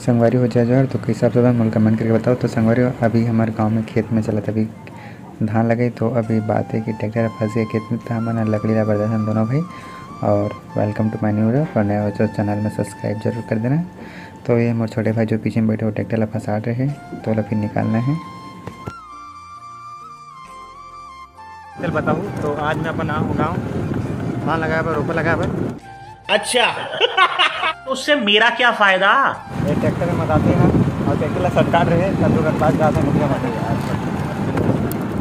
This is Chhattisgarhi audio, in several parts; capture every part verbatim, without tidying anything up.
संगवारी हो, जय जोहार। तो कइसे आप सब मन, मोला comment करके बताओ। तो संगवारी हो, अभी हमर गांव में खेत में चलत अभी धान लगे, तो अभी बात है कि ट्रैक्टर फंस गए खेत में, तो हमन ह लकड़ी ला बरदाथन दोनों भाई। और welcome to my new vlog, और नया हो तो channel में subscribe जरूर कर देना। तो ये मोर छोटे भाई जो पीछे में बैठे, वो ट्रैक्टर ला फंसा रहे, तो ओला फिर निकालना है। चल बताऊँ, तो आज मैं अपन आऊँ गाँव धान लगाए बर, रोपा लगाए बर। अच्छा। तो उससे मेरा क्या फायदा? ये ट्रैक्टर में बताते हैं और ट्रैक्टर ला सटकाट रहे, तब लोग पास जाते हैं, मुखिया माते हैं।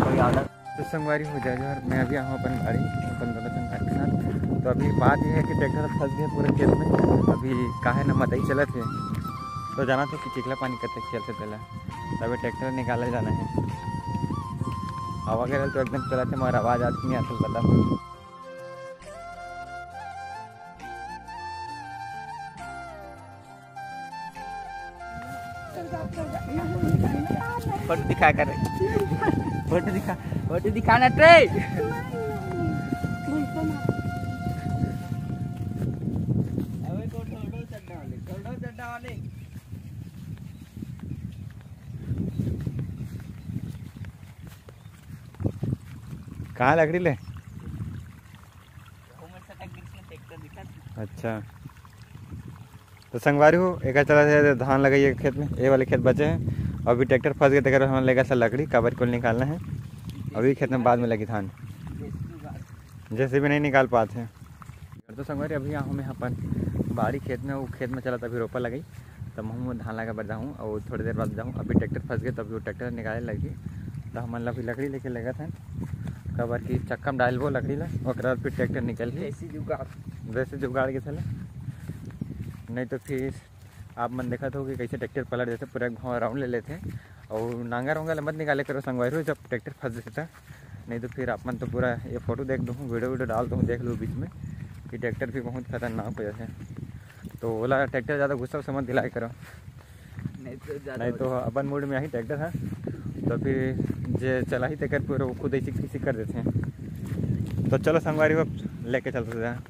कोई ऑर्डर। तो संगवारी हो, जय जोहार, मैं अभी आऊँ अपन बाड़ी, अपन दोनों जन भाई के साथ। तो अभी बात ये है कि ट्रैक्टर फंस गया पूरे खेत में। अभी काहे ना मदई चलत है, तो जाना तो कि चिखला पानी कतक चलथे तेला, तभी ट्रैक्टर निकाला जाना है। हवा गिरल तो एकदम चलत है, मगर आवाज आज नहीं आतल पता। फोटो दिखा कर, फोटो दिखा, फोटो दिखाना ट्रे। कहाँ लकड़ी ले? अच्छा, तो संगवारी हो, एकर चलत हे धान लगाइए खेत में, ये वाले खेत बचे हैं। अभी ट्रैक्टर फंस गए, तेकर हमन लेगा सा लकड़ी, काबर को निकालना है। अभी खेत में बाद में लगी धान, जैसे भी नहीं निकाल पाते हैं। तो संगवारी, अभी आहूँ मैं अपन बाड़ी खेत में, वो खेत में चलत अभी रोपा लगई, त महूँ धान लगा बर जाहूँ और थोड़ी देर बाद जाहूँ। अभी ट्रैक्टर फंस गए, तब वो ट्रैक्टर निकाले लगी, तो हमन ला अभी लकड़ी लेके लेगत हन, काबर कि चक्का में डालबो लकड़ी ला, ओकरा बाद फिर ट्रैक्टर निकल के देसी जुगाड़। देसी जुगाड़ के साले, नहीं तो फिर आप मन देखत हो कि कैसे ट्रैक्टर पलट देथे, पूरा घुमाव राउंड ले लेथे। और नांगर वांगर ले मत निकाले करो संगवारी हो, जब ट्रैक्टर फंस जथे त, नहीं तो फिर आप मन तो पूरा ये फोटो देख दूँ, वीडियो वीडियो डाल दूँ, देख लो बीच में कि ट्रैक्टर भी बहुत खतरनाक हो जाथे। तो ओला ट्रैक्टर ज़्यादा गुस्सा उस्सा मत दिलाए करो, नहीं तो ज़्यादा नहीं हो तो जाए। अपन मूड में आही ट्रैक्टर है, तो फिर जे चलाही तेकर पूरा वो खुद ऐसी किसी कर देते हैं। तो चलो संगवारी हो, लेके चलते हैं।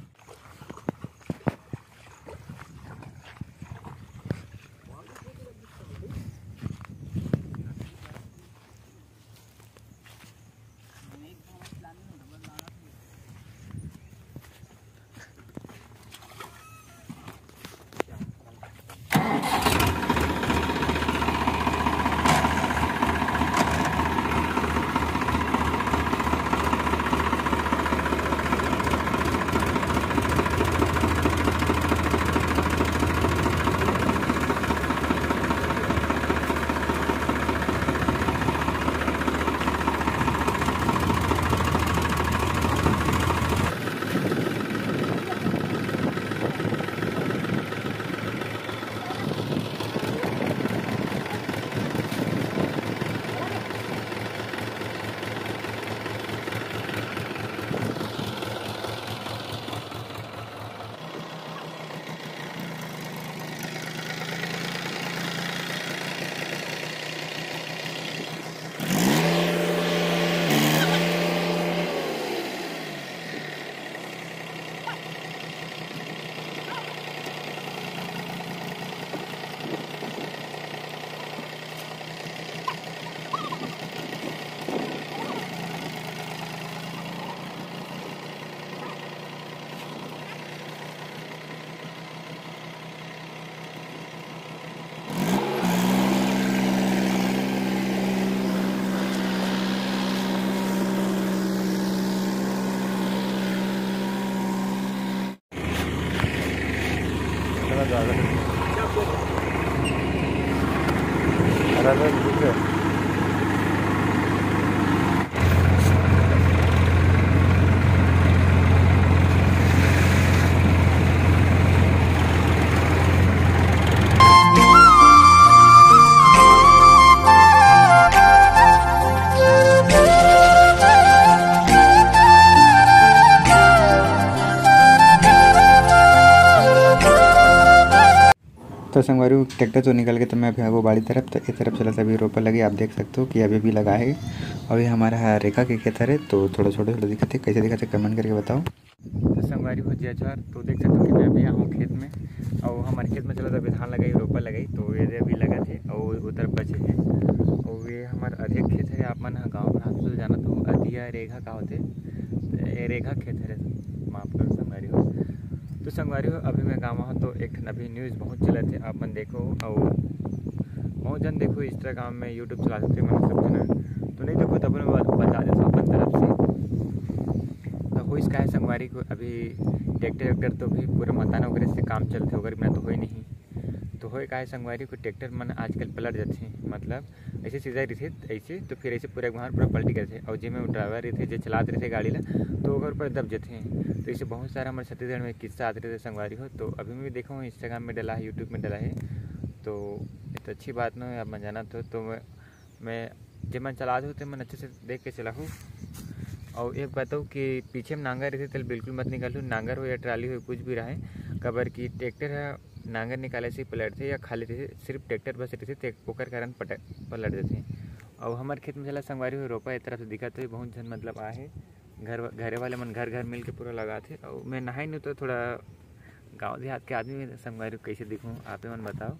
तो संगवारी हो, ट्रैक्टर तो निकल के तो मैं अभी आगू बाड़ी तरफ, तो ए तरफ चलत अभी रोपा लगे, आप देख सकते हो कि अभी भी लगा है। और ये हमारा रेखा के खेत हरे, तो थोड़ा छोटा छोटा दिखत है, कैसे दिखत है कमेंट करके बताओ। तो संगवारी हो, जय जोहार। तो देख सकते हो कि मैं अभी यहाँ हूँ खेत में, और हमारे खेत में चलत अभी धान लगाई, रोपा लगाई, तो ये दे अभी लगा थे और उधर बचे हैं। और ये हमारा अधिक खेत है, आप मन ह गाँव में आप तो जानत हो अधिया रेघा का होते, ये रेघा खेत है, माफ करो संगवारी हो। तो संगवारी हो, अभी मैं गाँव हूँ तो एक ठन अभी न्यूज़ बहुत चलत है, आप मन देखो, और बहुत जन देखो इंस्टाग्राम में, यूट्यूब चलाते थे मन सब जना, तो नहीं देखो तब मैं बता देता हूँ अपन तरफ से। तो होइस का है संगवारी को, अभी ट्रैक्टर वैक्टर तो भी पूरा मताना वगैरह से काम चलते, ओकर बिना तो होई नहीं। तो होए का है संगवारी को, ट्रैक्टर मन आजकल पलट जाते, मतलब ऐसे सीधा रहिथे ऐसे, तो फिर ऐसे पूरा एक बार पूरा पलटी करथे, और जेमे ड्राइवर रहिथे, जे चलात रहिथे गाड़ी ला, तो ओकर ऊपर दब जथे। तो ऐसे बहुत सारा हमारे छत्तीसगढ़ में किस्सा आते रहते संगवारी हो। तो अभी मैं भी देखा हूँ, इंस्टाग्राम में डला है, यूट्यूब में डला है, तो ये तो अच्छी बात ना है, आप मन जानत हो। तो मैं, मैं जेमन चलात हो, तेमन अच्छे से देख के चलाहू। और एक बताऊँ कि पीछे में नांगर रहिथे, तेल बिल्कुल मत निकालू, नांगर हो या ट्राली हो, कुछ भी रहे, काबर कि ट्रैक्टर है, नांगर निकाले से पलटथे या खाली रहिथे, सिर्फ ट्रैक्टर बस रहिथे, ते ओकर कारण पट-, पलट देथे। और हमारे खेत में चला संगवारी हो, रोपा ए तरफ से दिखत हो, बहुत झन मतलब आए हे, घर, घरे वाले मन घर घर मिल के पूरा लगाथे। और मैं नहाए नहीं तो थोड़ा गाँव देहात के आदमी में संगवारी हो, कैसे दिखूँ, आप मन बताओ।